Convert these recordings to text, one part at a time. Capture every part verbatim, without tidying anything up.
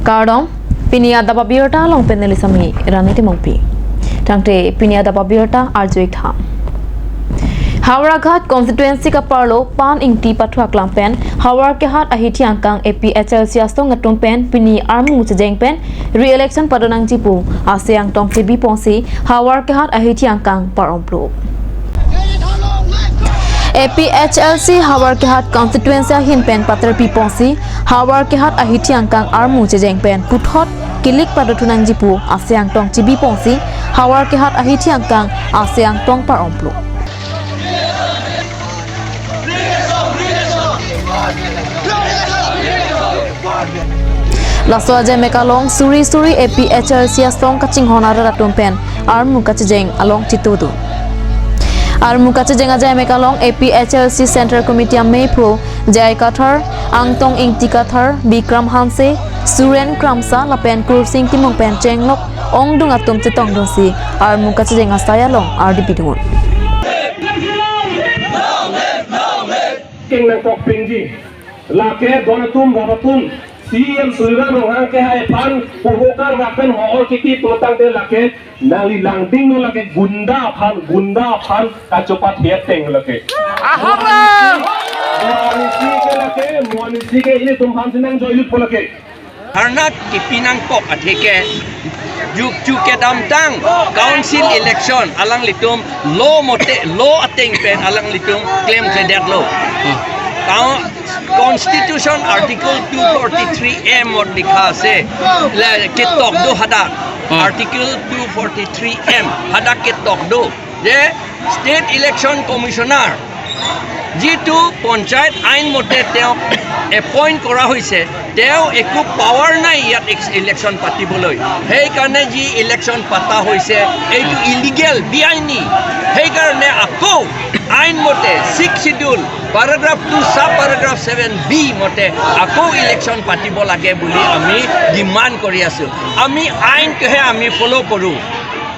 Kardom, pini adap abirta along pen neli Sami Rani Timungpi. Tangte pini adap abirta arju-ik tha. Howraghat constituency kaparlo Pan Ingti pathu aklam pen Howraghat ahithi angkang A P H L C asong atum pen pini armu chejeng pen re-election padonangji pu asai angtong chibi ponsi Howraghat ahithi angkang par-omplo. A P H L C Howraghat constituency ahin pen paterpi ponsi Howraghat ahithi angkang armu chejeng pen puthot kilik padothunangji pu asai angtong chibi ponsi Howraghat ahithi angkang asai angtong par-omplo. Laso ajaimek along suri suri A P H L C asong kachinghon arat atum pen armu kachejeng along chitudun. Armu kachejeng ajaimek along A P H L C Central Committee amephu J I Kathar, Angtong Ingti Kathar, Bikram Hanse, Suren Kramsa lapen Kursing Timung pen chenglok ongdung atum chetongdunsi armu kachejeng asai along ardi pidun. King nangkok pingji. Lake don atum, rat atum, C M Tuliram Ronghang ke hai phan, puhokar rapen hol kiki pulotangte lake, nangli langdinglo lake, gunda aphan, gunda aphan, kachopat hiat teng lake. Ahora! Mo anisi ke lake, mo anisi ke ilitum aphan si nangjoilut po lake. Harnat kipi nangkok atheke, juk juk kedamtang council election alanglitum law mote, law ateng pen alanglitum klemkledetlo. Con-, Constitution Article two forty-three M ot likha ase, le ketok do hadak. Hmm. Article two forty-three M hadak ketok do. Je State Election Commissioner, যিটো পঞ্চায়ত আইন মতে তেওঁক এপইণ্ট কৰা হৈছে, তেওঁ একো পাৱাৰ নাই ইয়াত ইলেকশ্যন পাতিবলৈ। সেইকাৰণে যি ইলেকশ্যন পতা হৈছে, এইটো ইলিগেল, বেআইনী। সেইকাৰণে আকৌ আইন মতে ছিক্স শ্বিডিউল পেৰাগ্ৰাফ টু ছাব পেৰাগ্ৰাফ ছেভেন বি মতে আকৌ ইলেকশ্যন পাতিব লাগে বুলি আমি ডিমাণ্ড কৰি আছোঁ। আমি আইনটোহে আমি ফ'ল' কৰোঁ।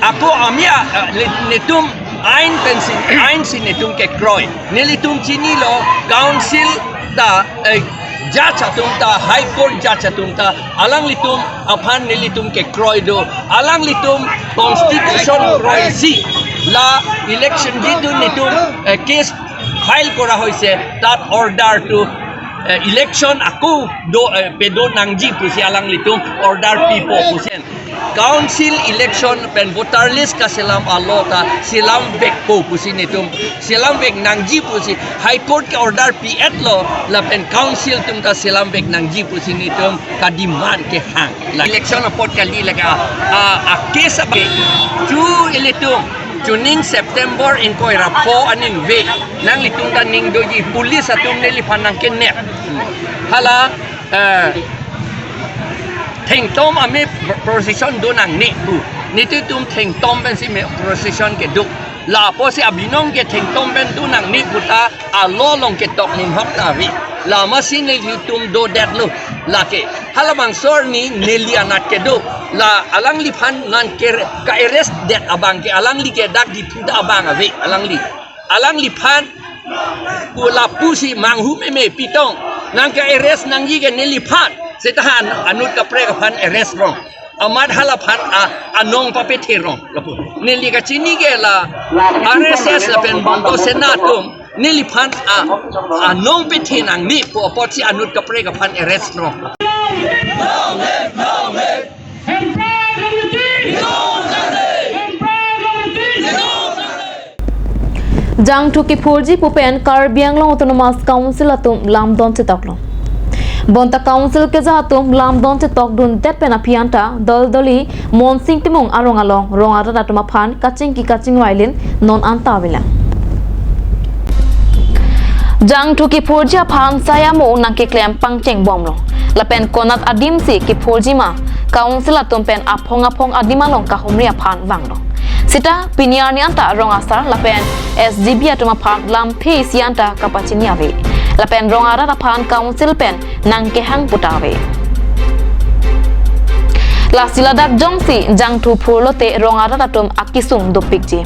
Ako ami a, a, li-, netum ain pensi, ain si netum kekroi. Nelitum chinilo council ta, eh, judge atum ta, high court judge atum ta, alanglitum aphan nelitum kekroi do, alanglitum constitution kroisi la election jitu netum, eh, case file kora hoise, tat order to, eh, election ako do, eh, pedo nangji pusi alanglitum order pipo pusi. Council election pen voter list kaselam alo ta selam vekpo pusi netum selam vek nangji pusi High Court ke order pi-etlo lapen council atum ta selam vek nangji pusi netum kademand kehang. La election apot kali lake a, a, a case abe chu ilitum chuning September ingkoi ra pho aning ve nanglitum ta ning doji police atum neliphan nangkenep. Hala eh, thengtom ame procession do nangne pu. Nelitum thengtom pensi me procession kedo. Lapusi abinong ke thengtom pen do nangne pu ta alo along ketok ninghok ta ave. Lama si nelitum dodetlo. Lake halabangso arni neli anat kedo. La alangliphan nangke ka-arrest det abang ke alangli ke dak di thu ta abang ave alangli. Alangliphan pu lapusi manghu meme pitong nangke-arrest nangji ke neliphan. Seta han anut kaprek aphan arrest rong. Amat halaphan a, anong papethe rong. Lapu neli kachini ke la R S S lapen Bonto Sena atum neliphan a, anong pethe nangne pu apotsi anut kaprek aphan arrest rong. Jangthu kiphurji pu pen Karbi Anglong Autonomous Council atum lamdon chetoklo. Bonta council keja atum lamdon chetokdundet pen aphi anta doldoli Monsing Timung arong along rong arat atum aphan kachingki kachingvailin non anta avelang. Jangthu kiphurji aphan sai amo nangkeklem pangchengbomlo. Lapen konat adimsi kiphurji ma, council atum pen aphong aphong adim along kahumri aphan vanglo. Seta pini arni anta rong asar lapen S G B atum aphan lamthe isi anta kapachini ave. Lapen rong arat aphan council pen nangkehang pu ta ave. Lasi ladak jongsi jangthu phurlote rong arat atum akisung dopikji.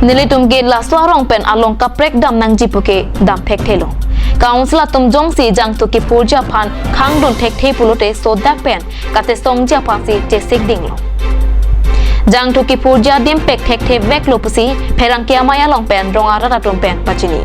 Nelitum ke laso arong pen along kaprek dam nangji puke dam thekthelo. Council atum jongsi jangthu kiphurji aphan khangdun thekthe pulote sodak pen kachesongji aphansi chesik dinglo. Jangthu kiphurji adim pek thekthe veklo pusi pherangke amei along pen rong arat atum pen pachini.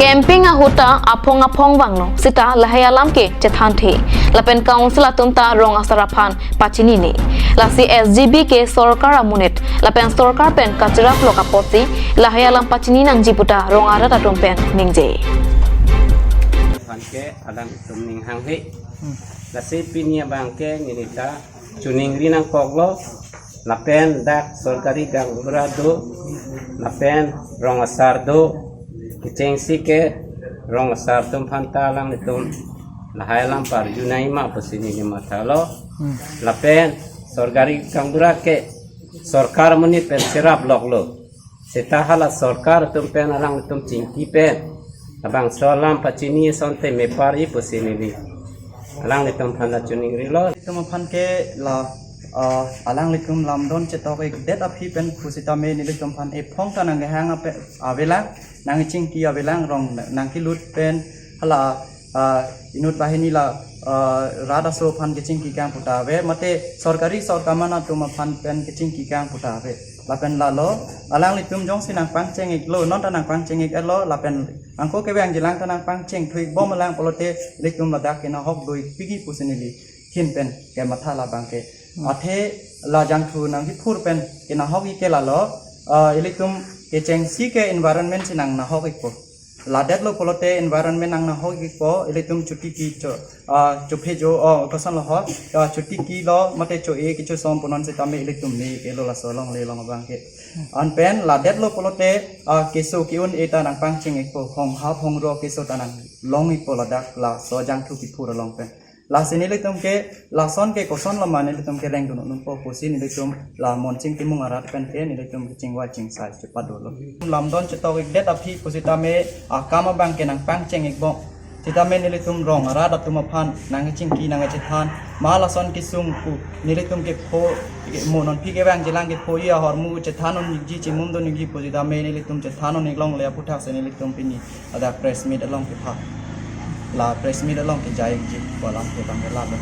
Camping ahut ta aphong aphong vanglo seta lahai alam ke chethanthe. Lapen council atum ta rong asar aphan pachinine. Lasi S G B ke sorkar amonit lapen sorkar pen kacherap lok apotsi lahai alam pachini nangji puta rong arat atum pen ningje. Aphan ke alanglitum ning hanghe. Lasi pini abang ke neli ta choningri nangkoklo. Lapen dak sorkari gaonbura do, lapen rong asar do, kechengsi ke rong asar atum aphan ta alanglitum lahai alam parjunai ma pusi neli mathalo. Lapen sorkari gaonbura ke sorkar amonit pen cherap loklo. Seta hala sorkar atum pen alanglitum chingki pen labangso alam pachini asonte me pari pusi neli alanglitum aphan la choningrilo. Alanglitum aphan ke la, ah, alanglitum lamdon chetok-ikdet aphi pen pusitame nelitum aphan ephong ta nangkehang ape avelang, nangchingki avelang, rong nangkelut pen hala, ah, inut banghini la, ah, rat aso aphan kechingki kang puta ave, mate sorkari sorkar aman atum aphan pen kechingki kang puta ave. Lapen lalo, alanglitum jongsi nangpangcheng-iklo, non ta nangpangcheng-iklo, lapen angko kevang jilang ta nangpangcheng thu-ikbom alang pulote ilitum ladak kenahok do-ikpikji pusi neli ahin pen kematha labang ke. Athe la jangthu nangkiphur pen kenahok-ik ke lalo, ah, ilitum kechengsi ke environment si nangnahok-ikpo. Ladetlo pulote environment nangnahok-ikpo, ilitum chotiki cho, ah, chophejo, oh, kosonlo ho, ah, chotiki lo, mate cho-e kechosom pu non sitame ilitum ne kelo laso longle along abang ke. Anpen ladetlo pulote, ah, keso ke-un-e ta nangpangcheng-ikpo, honghap hongro keso ta nanglong-ikpo ladak laso jangthu kiphur along pen. Lasi nelitum ke, lason ke kosonlo ma nelitum kereng dun-unpo pusi nelitum la Monsing Timung arat pen ke nelitum kechingvai chingsai chepadolo. Lamdon chetok-ikdet aphi pusitame akam abang ke nangpangcheng-ikbom. Sitame nelitum rong arat atum aphan nangchingki nangchethan. Ma lason kesung pu nelitum kepho, mo non aphi kevang jilang kepho-i ahormu chethan un-ikji, chimum dun-ikji pusitame nelitum chethan un-iklongle aputhaksi nelitum pini ada press meet along kepha. La press meet along kejai-ikji pu alam ke abang ke lalo.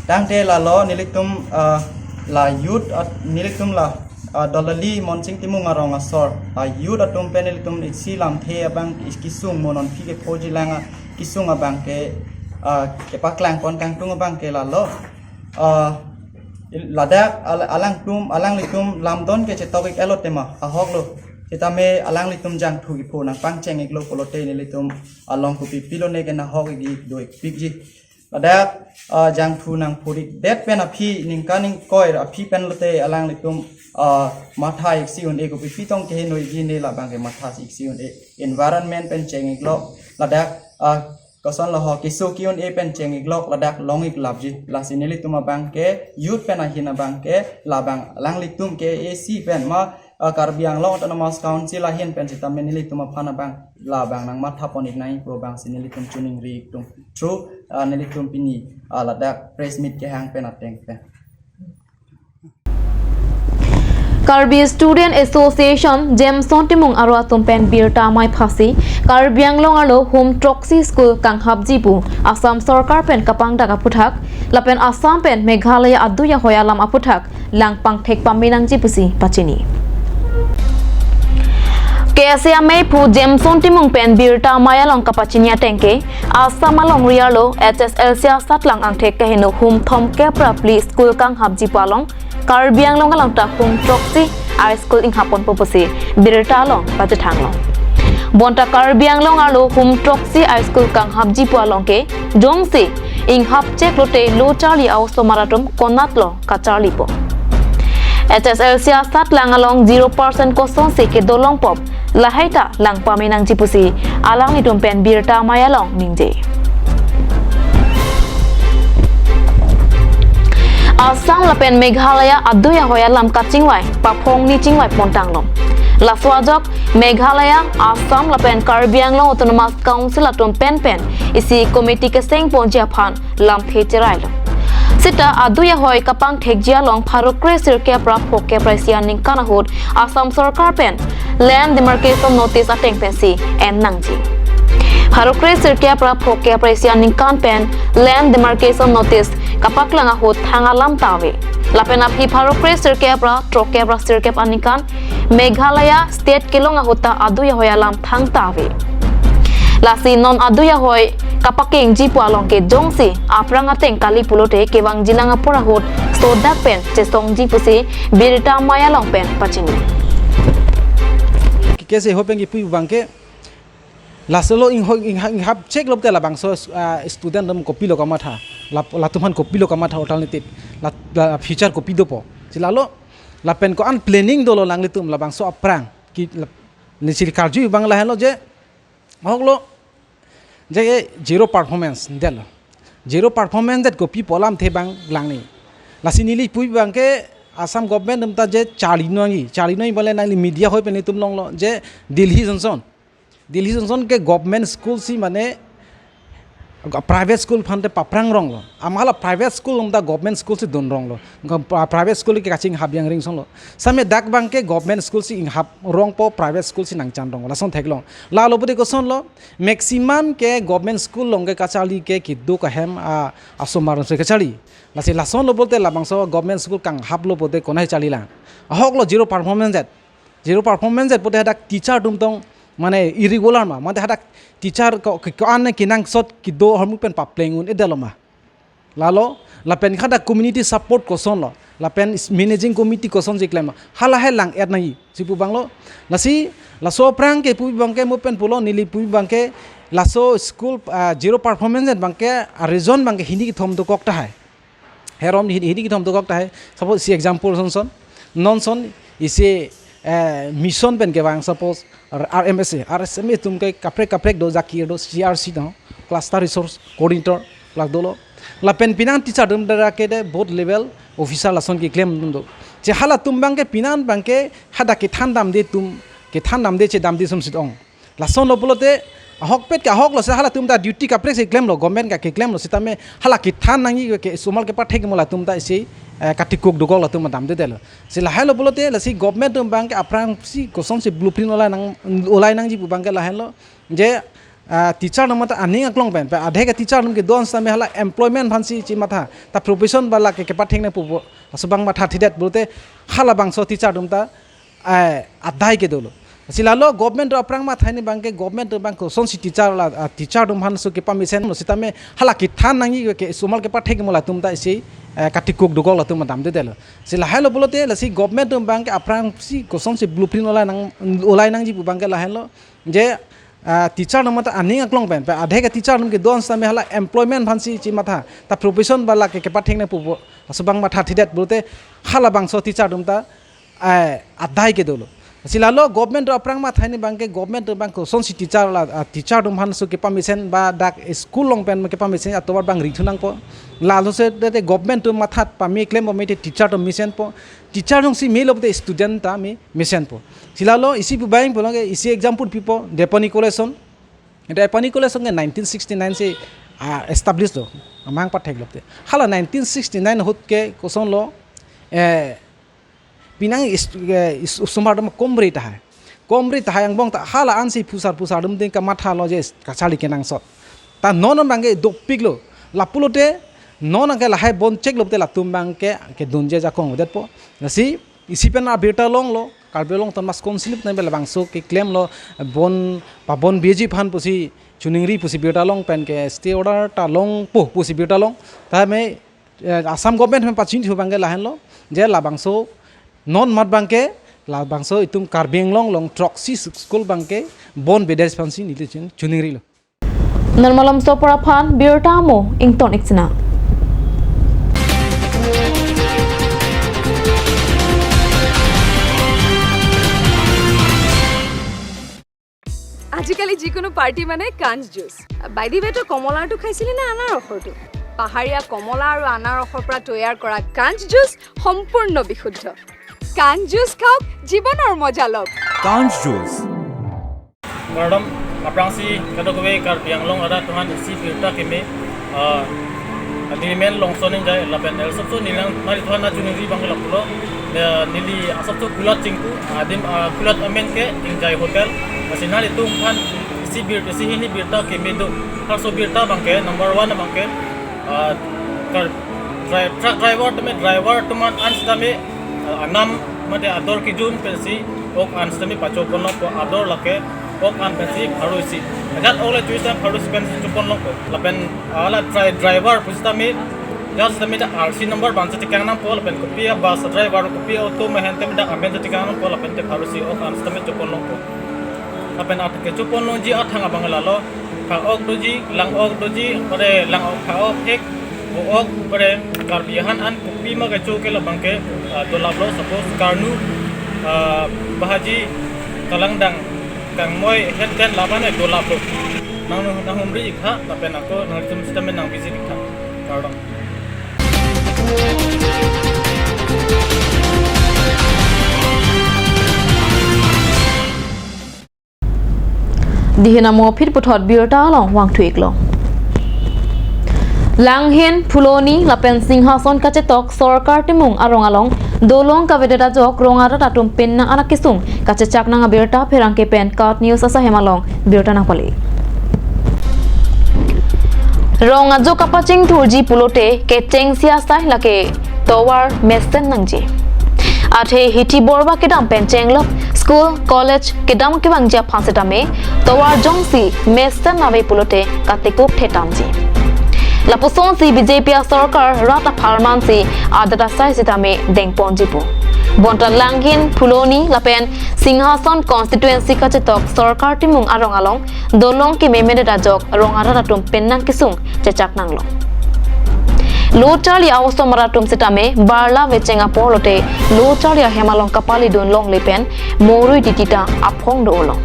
Tangte lalo nelitum, ah, la youth at-, nelitum la, ah, Dolali Monsing Timung arong asor, ah, youth atum pen nelitum isi lamthe abang is-, kesung mo non aphi kepho jilang akesung abang ke, ah, kepaklang pon kangtung abang ke lalo. Ah, il-, ladak al-, alangtum, alanglitum lamdon ke chetok-ik-etlo tema, ahoklo. Sitame alanglitum jangthu kiphur nangpangcheng-iklo pulote nelitum along kopi pilone kenahok-ikji do-ikpikji. Ladak, ah, jangthu nangphur-ikdet pen aphi ningkan ingkoi aphi pen lote alanglitum, ah, matha-iksi un-e, kopi pitong keheno-ikji ne labang ke matha-iksi un-e. Environment pen cheng-iklo. Ladak, ah, kosonlo ho, keso ke-un-e pen cheng-iklok ladak long-iklapji. Lasi nelitum abang ke youth pen ahin abang ke labang alanglitum ke A C pen ma, ah, Karbi Anglong Autonomous Council ahin pen sitame nelitum aphan abang labang nangmatha pon-ik nangji pu abangsi nelitum choningri-ikdun through, ah, nelitum pini, ah, ladak press meet kehang pen ateng pen. Karbi Student Association Jameson Timung aro atum pen birta amei phasi, Karbi Anglong arlo hum throksi school kanghapji pu Assam sorkar pen kapangdak aphuthak, lapen Assam pen Meghalaya adui ahoi alam aphuthak langpangthek pame nangji pusi pachini. K S A amei phu Jameson Timung pen birta amei along kapachini ateng ke, Assam alongri arlo H S L C asatlang angthek keheno hum thomkep ra phli school kanghapji pu along, Karbi Anglong along ta hum throksi a-school inghap ponpo pusi birta along pachethanglo. Bonta Karbi Anglong arlo hum throksi a-school kanghapji pu along ke, jongsi inghap chek lote lo charli a-osomar atum konatlo kacharlipo. H S L C asatlang along zero percent kosonsi kedo longpo, lahai ta lang pame nangji pusi alanglitum pen birta amei along ningje. Assam lapen Meghalaya adui ahoi alam kachingvai paphongni chingvai pontanglo. Laso ajok Meghalaya, Assam lapen Karbi Anglong Autonomous Council atum penpen isi committee keseng ponji aphan lamthe cherailo. Sita adui ahoi kapangthekji along pharo kre sirkep ra phokep ra isi aningkan ahut Assam Sorkar pen Land Demarcation Notice ateng pensi en nangji. Pharo kre sirkep ra phokep ra isi aningkan pen Land Demarcation Notice kapaklang ahut thang alam ta ave. Lapen aphi pharo kre sirkep ra throkep ra sirkep aningkan Meghalaya State kelong ahut ta adui ahoi alam thang ta ave. Lasi non adui ahoi kapakengji pu along ke jongsi aphrang ateng kali pulote kevangji nang apor ahut sodak pen chesongji pusi birta maya along pen pachini. Kese ho pen kipu abangke lasolo ing ho ing ha- ing hap chek lote labangso, ah, student atum kopilo kamatha, la- latum aphan kopilo kamatha alternative, la, la future kopi dopo. Si lalo lapen ko-an planning dolo nanglitum labangso aphrang ki la, nisi karju abang lahenlo je ahoklo je zero performance detlo. Zero performance det kopi pu alamthe abang langni. Lasi neli pu abangke Assam government atum ta je charli nangji, charli nangji bale nangli media ahoi pen itum longlo je Delhi sonson. Delhi sonson ke government school si mane private school aphante paphrang ronglo. Amat hala private school atum ta government school si dun ronglo. Gov- private school ke kachinghap yang ringsonglo. Same dak abangke government school si inghap rongpo, private school si nangchan rongpo. Lason theklong. Lalo pute kosonlo, maximum ke government school along ke kacharli ke keduk ahem a- asomar si kacharli. Lasi lasonlo pulote labangso government school kanghaplo pute konai charli lang. Ahoklo zero performance det. Zero performance det pute hadak teacher atum tong mane irregular ma, mate hadak teacher ko, ko, ko-an kenangsot kedo ahormu pen papleng un-edetlo ma. Lalo lapen hadak community support kosonlo, lapen is- managing committee kosonsi klemlo, hala hai lang-et nangji si pu abanglo. Lasi laso aphrang ke pu abangke mo pen pulo neli pu abangke laso school, ah, zero performance abangke a reason abangke hini kethom dokok tahai. Herom hini, hini kethom dokok tahai. Suppose isi example sonson. Non son isi, eh, mission pen kevang suppose R- RMSA, RSMA atum ke kaprek kaprek do, Zakir do, CRC do, cluster resource coordinator plak dolo. Lapen penang teacher atum dara ke de both level officer lason keklem atum do. Je halatum abangke penang abangke hadak kethan damde atum, kethan damde chedamde atum si ong. Lasonlo pulote ahokpet ke ahoklo, se halatum ta duty kaprek si klemlo, government ke keklemlo, sitame hala kethan nangji ke somal kepathek mo latum ta isi, eh, katikuk dokok latum damdedetlo. Si lahailo pulote lasi government atum abangke aphrangsi kosonsi blueprint olai nang, olai nangji pu abangke lahenlo je, ah, teacher atum ta aning aklong pen, pen adhe ke teacher atum kedo-an sitame hala employment aphansi chimatha, ta profession bala ke kepathek nangpo pu, laso abang mathathedet pulote halabangso teacher atum ta eh, adai kedolo. Si lalo government atum aphrang matha hini abangke government atum abang kosonsi teacher la, ah, teacher atum aphansi kepamesenlo, sitame hala kethan nangji ke somal kepathek mo latum ta isi, eh, katikuk dokok latum damdedetlo. Si lahailo pulote lasi government atum abangke aphrangsi kosonsi blueprint olai nang, olai nangji pu abangke lahenlo je, ah, teacher atum ta aning aklong pen, pen adhe ke teacher atum kedo-an sitame hala employment aphansi chimatha, ta profession bala ke kepathek nangpo pu, laso abang mathathedet pulote halabangso teacher atum ta eh, adai kedolo. Si lalo government atum aphrang matha hini abangke government atum abang kosonsi teacher la, ah, teacher atum aphansi kepamesen ba dak school along pen kepamesen atovar abang rithu nangpo. Lalo se de, de government atum matha pame klem pame te teacher atum mesenpo. Teacher jongsi melo te student ta me mesenpo. Si lalo isi pu abang pulo ke isi example pipo, Depani College son. Depani College son ke nineteen sixty-nine si, ah, establish do. Amang patheklo te. Hala nineteen sixty-nine ahut ke kosonlo, eh, penang is, eh, is, osomar atum komre tahai. Komre tahai angbong ta hala ansi phusar phusar atum ding kamathalo je kacharli kenangsot. Ta non non abangke dopiklo. Lapulote non abangke lahai bon cheklo te latum abangke kedunji ajakong udetpo. Lasi isi pen abirta longlo, Karbi Anglong Autonomous Council pen labangso keklemlo, bon, pabon biji aphan pusi choningri pusi birta long pen ke stay order ta longpo pusi birta long. Ta me, eh, Assam government pen pachini thu abangke lahenlo, je labangso non mat abangke, labangso itum Karbi Anglong along throksi school abangke bon bedes aphansi neli chon-, choningrilo. Nirmalam Sopra aphan birta mo ington iksinang. আজিকালি যিকোনো পাৰ্টি মানে কাঞ্চ juice. By the ৱে, তই কমলাৰটো খাইছিলি নে আনাৰসৰটো? পাহাৰীয়া কমলা আৰু আনাৰসৰ পৰা তৈয়াৰ কৰা কাঞ্চ জুচ সম্পূৰ্ণ বিশুদ্ধ। কাঞ্চ জুচ খাওক, জীৱনৰ মজা লওক। Kanj Juice. Kardom, aphrangsi kadokave Karbi Anglong arat atum aphan isi birta keme, ah, Neli men Longson Engjai lapen el sopso neli nang neli thana chuniri abang ke lapulo. Eh, neli asopso kulat chingku, adim, ah, kulat amen ke Engjai Hotel. Lasi nanglitum aphan isi bir, isi hini birta keme do. Harso birta abang ke, number one abang ke, ah, kar-, dri-, truck driver tame, driver atum an sitame, ah, anam mate ador kejun pensi ok an sitame pachoponlongpo, ador lake ok an pensi pharo isi. Ajat ok le choisi pharo isi pensi choponlongpo. Lapen ala dri-, driver pusitame, ajat sitame dak R C number abang si chekang nangpo, lapen kopi a bus driver, kopi auto mehen tame dak amen si chekang nangpo, lapen te pharo isi ok an sitame choponlongpo. Lapen at kechoponlongji athang abang lalo, pha ok doji, lang ok doji, pare lang ok, pha ok ek, vo ok, pare Karbi ahan an kopi ma kecho ke labang ke, ah, dolaplo, suppose karnu, ah, bahaji, kalangdang, kangmoi, het ten laban e dolaplo. Nang, nanghumri ik tha, lapen ako nangtum sitame nang visit ik tha. Kardom. Dihin amo phit puthot birta along vangthu iklo. Langhin, Phuloni lapen Singhason kachetok Sorkar Timung arong along dolong kavedet ajok rong arat atum penang anak kesung kachechak nang abirta pherangke pen KAT News asahem along birta nangpale. Rong ajo kapachingthurji pulote kechengsi asai lake tovar mesen nangji. Athe hithi borba kedam pen chenglok school, college kedam kevangji aphan sitame tovar jongsi mesen ave pulote katekuk thetamji. Lapusonsi B J P asorkar rat apharmansi adat asai sitame dengponji pu. Bonta Langhin, Phuloni lapen Singhason constituency kachetok Sorkar Timung arong along dolong kememedet ajok rong arat atum penang kesung chechak nanglo. Lo charli a-osomar atum sitame barla vecheng apor lote lo charli ahem along kapalidun longle pen morui titi ta aphong do-olo.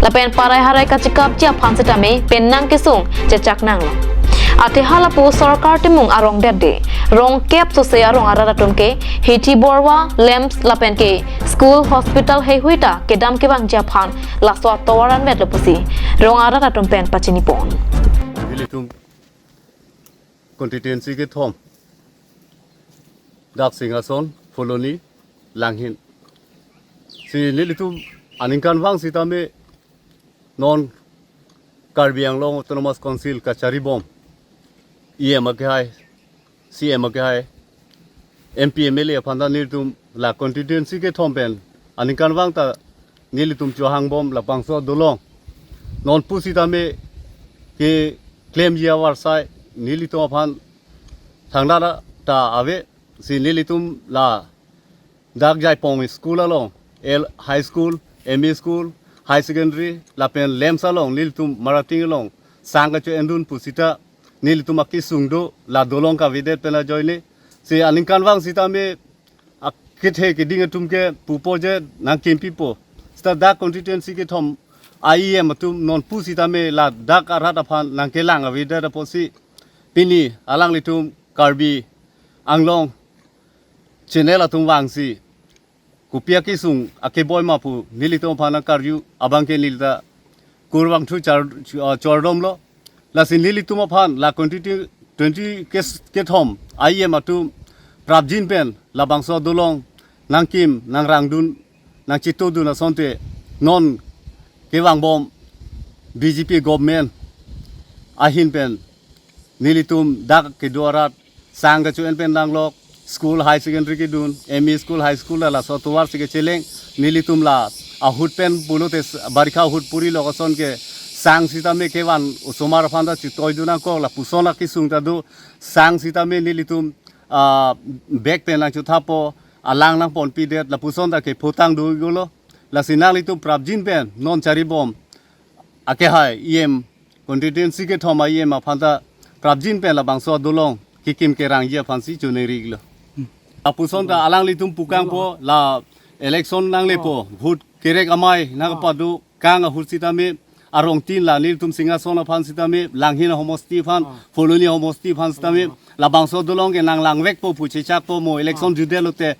Lapen parai harai kachikapji aphan sitame penang kesung chechak nanglo. Athe halapu Sorkar Timung arong derde rong kep sose arong arat atum ke hithi borba, lamps lapen ke school, hospital heihui ta kedam kevangji aphan laso atovar anvetlo pusi rong arat atum pen pachinipon. Nelitum constituency kethom, dak Singhason, Phuloni, Langhin. Si nelitum aningkanvang sitame non Karbi Anglong Autonomous Council kacharibom, E M akehai, C M akehai, M P, M L A aphan ta nelitum la constituency kethom pen aningkanvang ta nelitum chohangbom labangso dolong non pusitame keklemji avarsai nelitum aphan thangta ta ave. Si nelitum la dak Jaipong school along, L, high school, M E school, high secondary lapen lamps along nelitum marating along sang kacho-endun pusita nelitum akesung do, la dolong kavedet pen ajoine. Si aningkanvang sitame akethe keding atum ke pupo je nangkimpipo. Sita dak constituency kethom a-E M atum non pusitame ladak arat aphan nangkelang avedet apotsi pini alanglitum Karbi Anglong channel atum vangsi kopi akesung akeboi ma pu nelitum aphan nangkarju abang ke nelita kurvangthu char, ah, chordomlo. Lasi nelitum aphan la constituency ke, kethom a-E M atum prapjin pen labangso dolong nangkim nangrangdun nangchitodun asonte non kevangbom B J P government ahin pen nelitum dak kedo arat sang kacho-en pen nanglok, school, high secondary kedun, M E school, high school la laso tovar si kecheleng, nelitum la ahut pen pulote s-, barikha ahut puri lok ason ke sang sitame kevan osomar aphan ta chitoidun nangkok, lapuson akesung ta do, sang sitame nelitum, ah, bag pen nangchothapo, alang nangponpidet, lapuson ta kephotang do-iklo. Lasi nanglitum prapjin pen non charibom akehai E M, constituency kethom a-E M aphan ta prapjin pen labangso dolong kekim kerangji aphansi choningri-iklo. Lapuson ta alanglitum pukangpo, la election nanglepo, vote kerek amei nangpado kang ahut sitame arongtin la nelitum Singhason aphan sitame, Langhin ahomosti aphan, Phuloni ahomosti aphan sitame labangso dolong ke nanglangvekpo pu chechakpo, mo election judetlote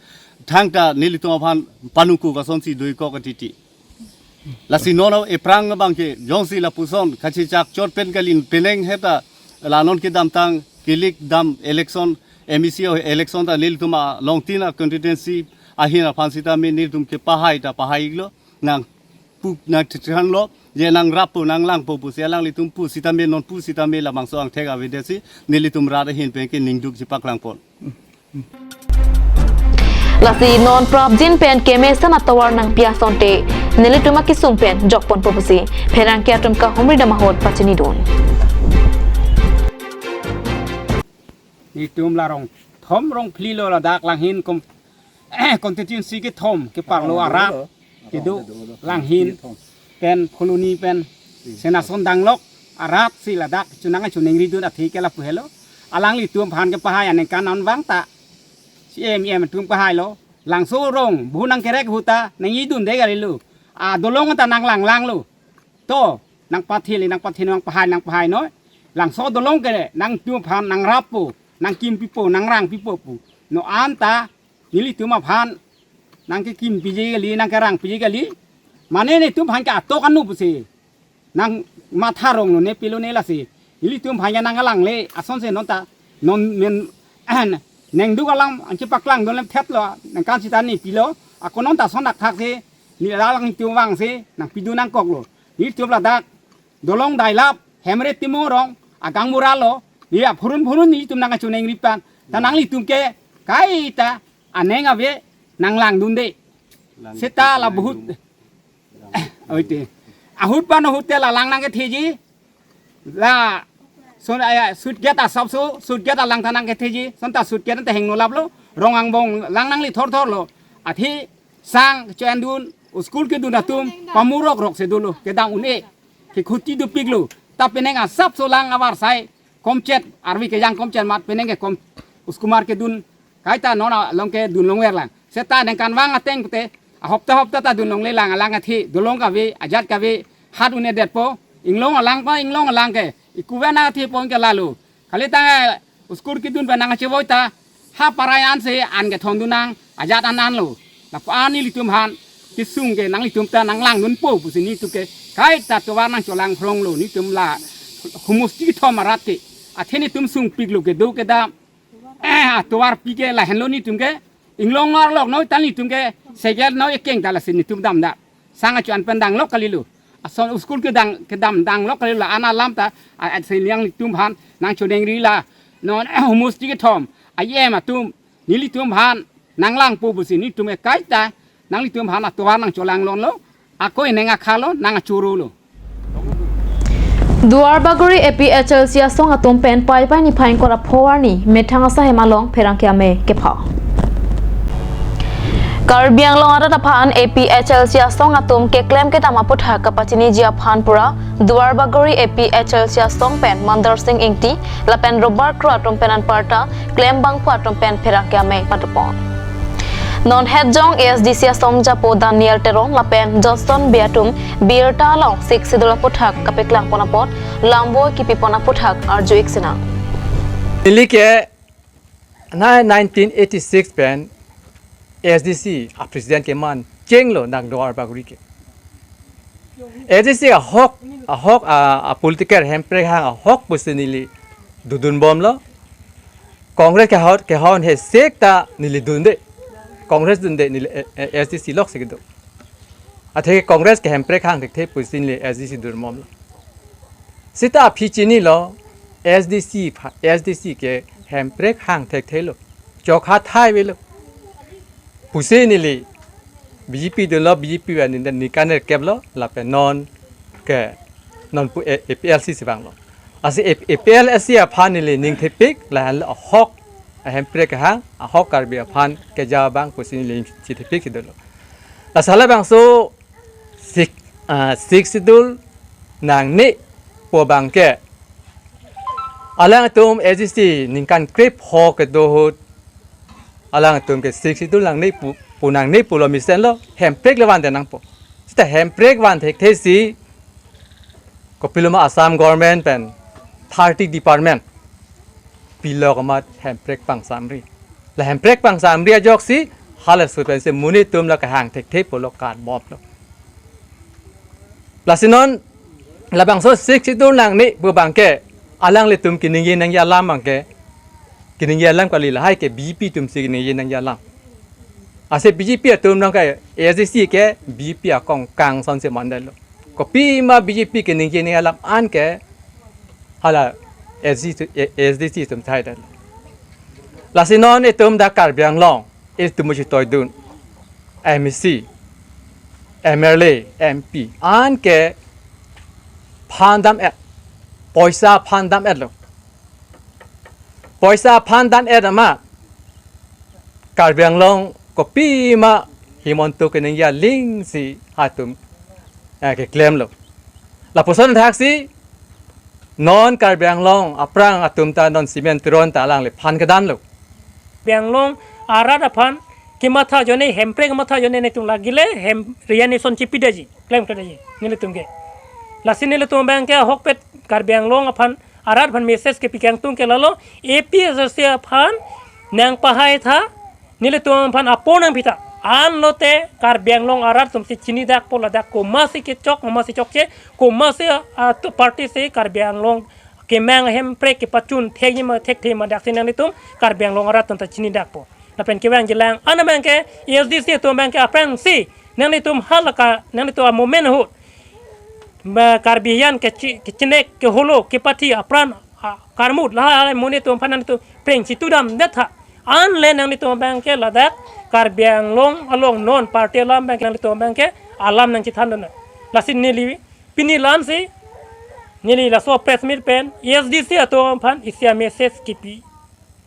thangta nelitum aphan panungkuk asonsi do-ikok atiti. Lasi non aphrang abang ke jongsi lapuson kachechak chot pen kalin penang heta la non kedamtang kilik dam election, M A C election ta nelitum alongtin a constituency ahin aphan sitame nelitum kepahai ta pahai-iklo, nangpu nang tithanlo, je nangrappo nanglangpo pusi alanglitum pu sitame, non pu sitame labangso angthek avedetsi nelitum rat ahin pen ke ningduk chipaklangpon. Lasi non prapjin pen kemesen atovar nangpi asonte nelitum akesung pen jokponpo pusi pherangke atum kahumri dam ahut pachinidun. Nelitum la rong thom rong phli lo ladak Langhin kom constituency kethom kepar lo arat kedo, Langhin pen Phuloni pen Senason Danglok arat si ladak chonang choningridun athe ke lapu helo. Alanglitum aphan kepahai aningkan anvang ta C M, E M atum pahailo. Langso rong bu nangkerek ahut ta nangidunde kalilo. A dolong ta nanglanglanglo. To, nangpathili, nangpathi, nangpahai, nangpahainoi. Langso dolong ke nangtum aphan nangrappo, nangkimpipo, nangrangpipo pu. Non anta nelitum aphan nangkekimpiji kali, nangkerangpiji kali. Mane netum aphan ke atok anu pusi nangmatha ronglo, ne pilo ne lasi. Nelitum aphan ke nangkalangle asonsi non ta, non men nengduk alam anke paklangdun lem thetlo, nangkan sita ne pilo, ako non ta son dakthak si, ne lalang tum vangsi nangpidun nangkoklo. Nelitum ladak dolong dailap, hemre timung rong, agang mura lo, ne aphurun phurun nelitum nangkachoningri pen. Ta nanglitum ke kaita aneng ave nanglangdunde. Seta la bahut. Oite. Ahut pen ahut te la lang nangketheji. La son aya sut gate asapso, sut gate alang ta nangketheji. Son ta sut gate ta hingno laplo. Rong angbong lang nangli thorthor lo. Athe sang cho-endun, school kedun atum pamurok rok si dolo, kedam un-e, kekhuti dopiklo. Ta penang asapso lang avarsai komchet, arvi kejang komchet amat penang ke kom, school mar kedun kaita non along ke dun longver lang. Seta ningkan vang ateng pute, ahopta hopta ta dun longlelang, alang athe dolong kave, ajat kave, hat un-edetpo, inglong alang pa, inglong alang ke, ikuve nang athe pon ke lalo. Kali tang, eh, school kedun pen nangchevoi ta, ha parai ansi an kethondun nang, ajat an anlo. Lapu-an nelitum aphan kesung ke nanglitum ta nanglangdunpo pusi nelitum ke kaita tovar nangcholang phronglo, netum la homosti kethom arat ke. Athe netum sungpiklo kedo kedam. Eh, atovarpi ke lahenlo netum ke. Inglong arlok noi ta netum ke. Segel noi ekeng ta lasi netum damda. Sang achu an pen danglok kalilo. Ason school kedang, kedam danglok kalilo. Ana lam ta, a, a, seliang netum aphan nangchoningri la. Non, eh, homosti kethom. A E M atum, nelitum aphan nanglangpo pusi netum ke kaita nanglitum aphan atovar nangcholanglonlo. Ako ineng akhalo, nangchorolo. Duarbagori A P H L C asong atum pen Paipai niphai ingkoi ra pho arni methang asai hem along pherangke amei kepha. Karbi Anglong arat aphan A P H L C asong atum keklem kedam aputhak kapachiniji aphan pura Duarbagori A P H L C asong pen Mandar Singh Ingti lapen Robert Kro atum pen anparta klem bangphu atum pen pherangke amei padopon. Non hetjong A S D C asong japo Daniel Teron lapen Johnson Bey atum birta along Sixth Schedule aputhak kapeklangpon apot lamvo kipipon aputhak arju-ik sinang. Neli ke na nineteen eighty-six pen A S D C a president keman chenglo nang Duarbagori ke. A S D C ahok, ahok a, a political hemprek hang ahok pusi neli dodunbomlo. Congress kehot, kehon he sek ta neli dunde. Congress dunde neli, eh, eh, A S D C lok si kedo. Athe Congress ke hemprek hang thekthe pusi neli A S D C dunbomlo. Seta aphi chinilo A S D C pha, A S D C ke hemprek hang thekthelo. Chokha thai avelo. Pusi neli B J P dunlo, B J P pen neli ningkan kep lo, lapen non ke non pu A-, A P L C si vanglo. Lasi A-, A P L C aphan neli ning thepik, lahenlo ahok, ahemprek hang, ahok Karbi aphan keja abang pusi neli ning thepik si dolo. Lasi halabangso Six, ah, Sixth Schedule nangne pu abang ke alangtum A S D C ningkan krepho kedo ahut alangtum ke Sixth Schedule nangne pu, pu nangne pulo mesenlo, hemprek le van de nangpo. Seta hemprek van thekthe si kopiloma Assam government pen thirty department pilok amat hemprek pangsamri. La hemprek pangsamri ajoksi halaso pensi monit atum la kehang thekthe pulo kan mop lo. Lasi non labangso Sixth Schedule nangne pu abang ke alanglitum keningje nangji alam abang ke keningje alam kali, lahai ke B J P atumsi keningje nangji alam. Ase B J P atum nang ke A S D C ke B J P akong kangson si mandetlo. Kopima B J P keningje nangji alam an ke hala A S D C, A S D C atum thai detlo. Lasi non itum dak Karbi Anglong, itum musi toidun. M A C, M L A, M P, an ke phan dam-et, poisa phan dam-etlo. Poisa phan dam-et amat, Karbi Anglong kopima Himanta keningje aling si halatum, eh, keklemlo. Lapuson thaksi, non Karbi Anglong aphrang atum ta non Simon Teron ta alangli phan kedamlo. Karbi Anglong arat aphan kematha ajoine, Hemprek kematha ajoine nelitum lagi le hem reanimation chipidetji, klemkledetji nelitum ke. Lasi nelitum abang ke ahokpet Karbi Anglong aphan, arat aphan message kepi kangtung ke lalo, A P H L C aphan nangpahai tha, nelitum aphan apor nangpi tha. Anlote Karbi Anglong arat atumsi chinidakpo ladak komatsi kechok, komatsi chokche, komatsi, ah, tu party si Karbi Anglong kemang Hemprek kepachun thekji ma thekthe ma, daksi nanglitum Karbi Anglong arat atum ta chinidakpo. Lapen kevangjilang an abang ke A S D C atum abang ke aphrangsi nanglitum halake nanglitum amomen ahut ba Karbi hijan kechi-, kechinek, keholo, kepathi apran, a, karmut lahai amonit atum aphan nanglitum preng chitudamdet tha. Anle nanglitum abang ke ladak Karbi Anglong along non party alam abang ke nanglitum abang ke alam nangchethandun. Lasi neli pini la-ansi neli laso press meet pen A S D C atum aphan isi a-message kipi.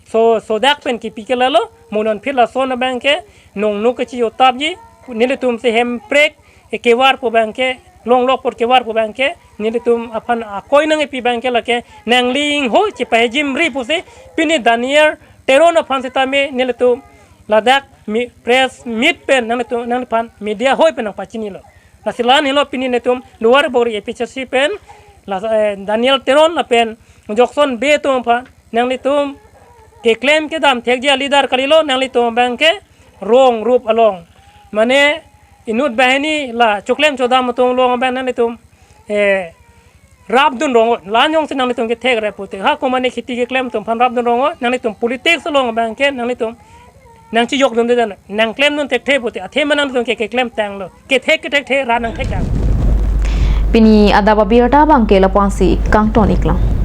So, sodak pen kipi ke lalo, mo non phir lason abang ke nongno kechijotapji, nelitum si Hemprek, e, kevar pu abang ke, longlok apor kevar pu abang ke, nelitum aphan akoi nangkipi abang ke lake nangli inghoi chipahejimri pusi, pini Daniel Teron aphan sitame nelitum ladak mi-, press meet pen nanglitum, nangliphan media hoi pen nangpachinilo. Lasi la-an helo pini nelitum Lower Bogori A P H L C pen, la, eh, Daniel Teron lapen Jokson Bey atum aphan, nanglitum keklem kedam thekji a-leader kalilo, nanglitum abang ke wrong route along. Mane inut banghini la choklem chodam atum along abang nanglitum, eh, rapdun rong-o, la-an jongsi nanglitum kethek rap pute. Ha, komane kheti keklem atum aphan rapdun rong-o, nanglitum politics along abang ke nanglitum nangchijokdunde dan, nangklemdun thekthe pute. Athema nanglitum ke keklem tanglo. Kethek kethekthe rat nangthek tang. Pini adap abirta abang ke lapu-ansi kangton iklang.